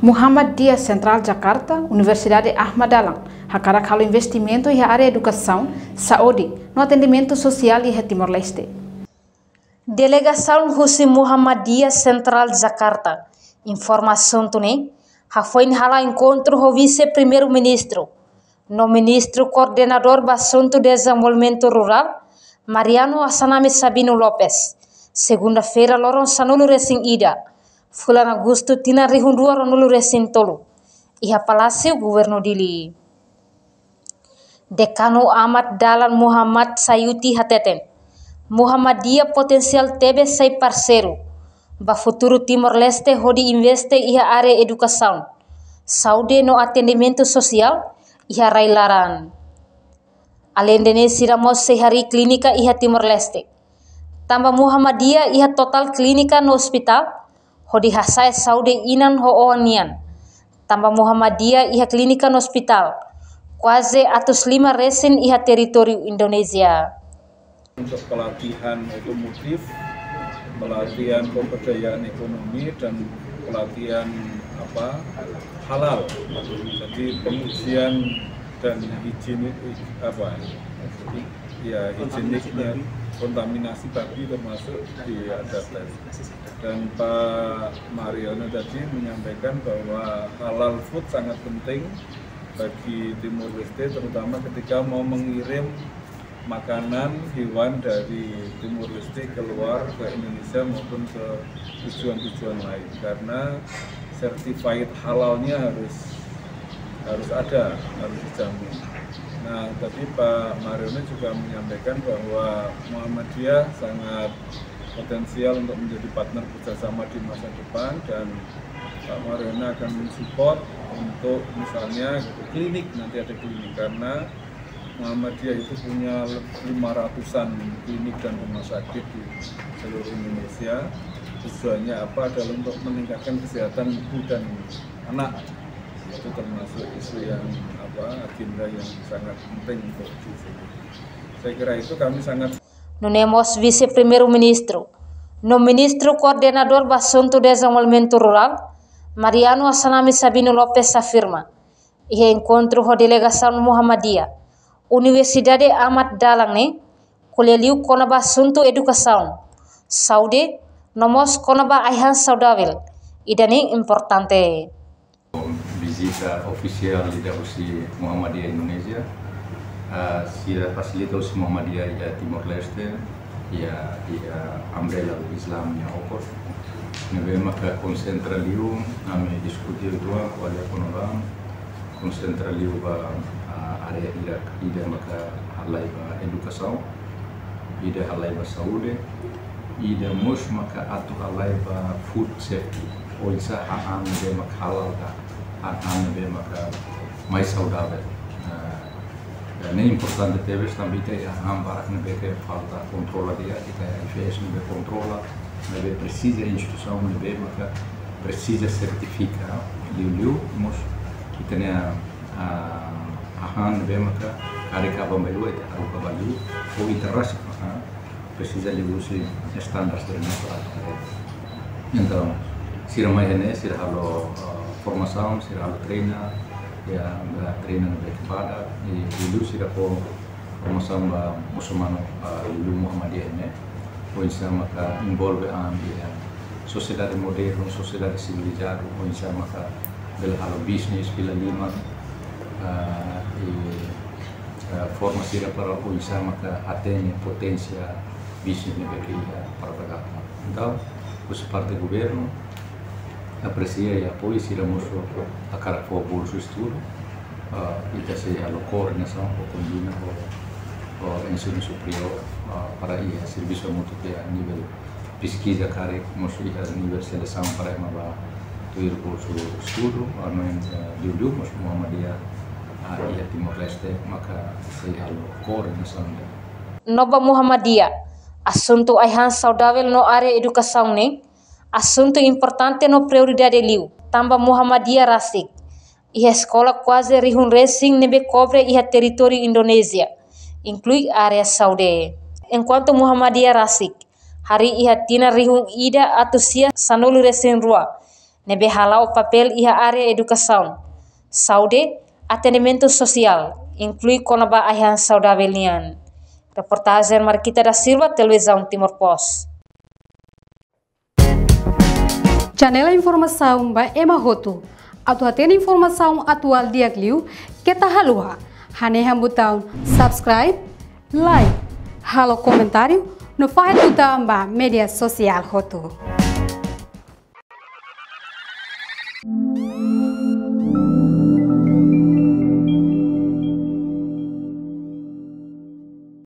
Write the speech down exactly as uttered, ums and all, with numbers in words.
Muhammadiyah Central Jakarta, Universidade Ahmad Dahlan, hakarak halo investimentu iha área edukasaun, saúde, no atendimentu sosiál iha Timor-Leste. Delegasaun husi Muhammadiyah Central Jakarta informa asuntu ne'e hafoin hala'o enkontru ho Vise-Primeiru-Ministru no Ministru Koordenadór ba Asuntu Dezenvolvimentu Rurál, Mariano Assanami Sabino Lopes, segunda-feira loron sanulu-resin-ida, fulan Agostu tinan rihun rua ruanulu-resin-tolu, iha Palásiu Governu Dili. Dekanu Ahmad Dahlan Muhammad Sayuti hateten, Muhammadiyah potensiál tebes sai parseiru ba futuru Timor-Leste hodi investe iha área edukasaun, saúde no atendimentu sosiál iha rai-laran. Aleinde ne'e sira mós sei harii klínika iha Timor-Leste. Tanba Muhammadiyah iha totál klínika no ospitál, hodi hasa'e saúde inan ho oan nian. Tanba Muhammadiyah iha klínika no ospitál kuaze atus lima resin iha territóriu Indonézia. Untuk pelatihan otomotif, pelatihan pemberdayaan ekonomi, dan pelatihan apa, halal. Jadi pengujian dan higienik apa, ya, higieniknya, kontaminasi babi termasuk diadaptasi. Dan Pak Mariono tadi menyampaikan bahwa halal food sangat penting bagi Timor Leste, terutama ketika mau mengirim makanan hewan dari Timor Leste keluar ke Indonesia maupun ke tujuan-tujuan lain, karena certified halalnya harus harus ada, harus dijamin. Nah, tadi Pak Mariono juga menyampaikan bahwa Muhammadiyah sangat potensial untuk menjadi partner kerjasama di masa depan, dan Pak Mariono akan mensupport untuk misalnya klinik, nanti ada klinik, karena Muhammadiyah itu punya lima ratusan klinik dan rumah sakit di seluruh Indonesia. Tujuannya apa? Adalah untuk meningkatkan kesehatan ibu dan anak. Itu termasuk isu yang apa, agenda yang sangat penting untuk di sini. Saya kira itu kami sangat Nune'e mós Vise-Primeiru-Ministru no Ministru Koordenadór ba Asuntu Dezenvolvimentu Rurál, Mariano Assanami Sabino Lopes afirma, iha enkontru ho delegasaun Muhammadiyah, Universidade Ahmad Dahlan ne'e ko'alia liu kona-ba asuntu edukasaun, saúde, no mós kona-ba ai-han saudavel, ida-ne'e importante. Vizita ofisiál ida husi Muhammadiyah Indonézia, ah, sira fasilita husi Muhammadiyah iha Timor-Leste, iha, iha umbrella Islam nia okos. Ne'ebé maka konsentra liu, ami diskuti uitoan, ko'alia kona-ba, konsentra liu ba, ah, área ida, ida maka halai ba edukasaun, ida halai ba saúde, ida mós maka atu halai ba food safety. Oinsá hahán ne'ebé maka halal ka, hahán ne'ebé maka mais saudavel. Ah, ne'e importante tebes tanba ita iha hahán barak ne'ebé ke falta kontrola di'ak, ita iha I F S ne'ebé kontrola, ne'ebé presiza instituisaun ne'ebé maka presiza sertifika. Liuliu mós ita-nia, ah, hahán ne'ebé maka karik aban-bainrua ita haruka ba li'ur, ou ita rasik, ah, presiza liuhusi estandar sira-ne'e para. Entaun, sira mai iha ne'e, sira halo, ah, formasaun, sira halo treina, iha, ah, treina ne'ebé badak, i, i liuliu sira fó formasaun ba musulmanu, ah, liuliu Muhammadiyah ne'e. Oinsá maka envolve an iha sosiedade modernu, sosiedade sivilizadu, oinsá maka bele halo bisnis fila liman, ah, i, ah, forma sira para oinsá maka hatene poténsia bisnis ne'ebé ke iha para datar. Entaun, husi parte governu, apresia i apoiu sira mós hakarak fó bolsu estudu, ah, ita sei halo koordenasaun ho kombina ho, ho ensinu superiór, ah, para iha servisu hamutuk iha nivel peskiza karik mós iha nivel selesaun para ema bá tuir bolsu estudu, ah, no, eh, liuliu mós Muhammadiyah, ah, iha Timor-Leste maka sei halo koordenasaun. No ba Muhammadiyah, asuntu ai-han saudavel no área edukasaun ne'e asuntu importante no prioridade liu, tanba Muhammadiyah rasik iha eskola kuaze rihun resin ne'ebé kobre iha territóriu Indonézia, inklui área saúde. Enkuantu Muhammadiyah rasik harii iha tinan rihun ida atus sia sanulu-resin-rua, ne'ebé hala'o papél iha área edukasaun, saúde, atendimentu sosiál, inklui kona-ba ai-han saudavel nian. Reportajen Marquita da Silva, Televizaun Timor Post. Janela informasaun ba ema hotu. Atu hatene informasaun atuál di'ak liu, keta haluha hanehan butaun subscribe, like, halo komentáriu, no fahe tutan ba média sosiál hotu.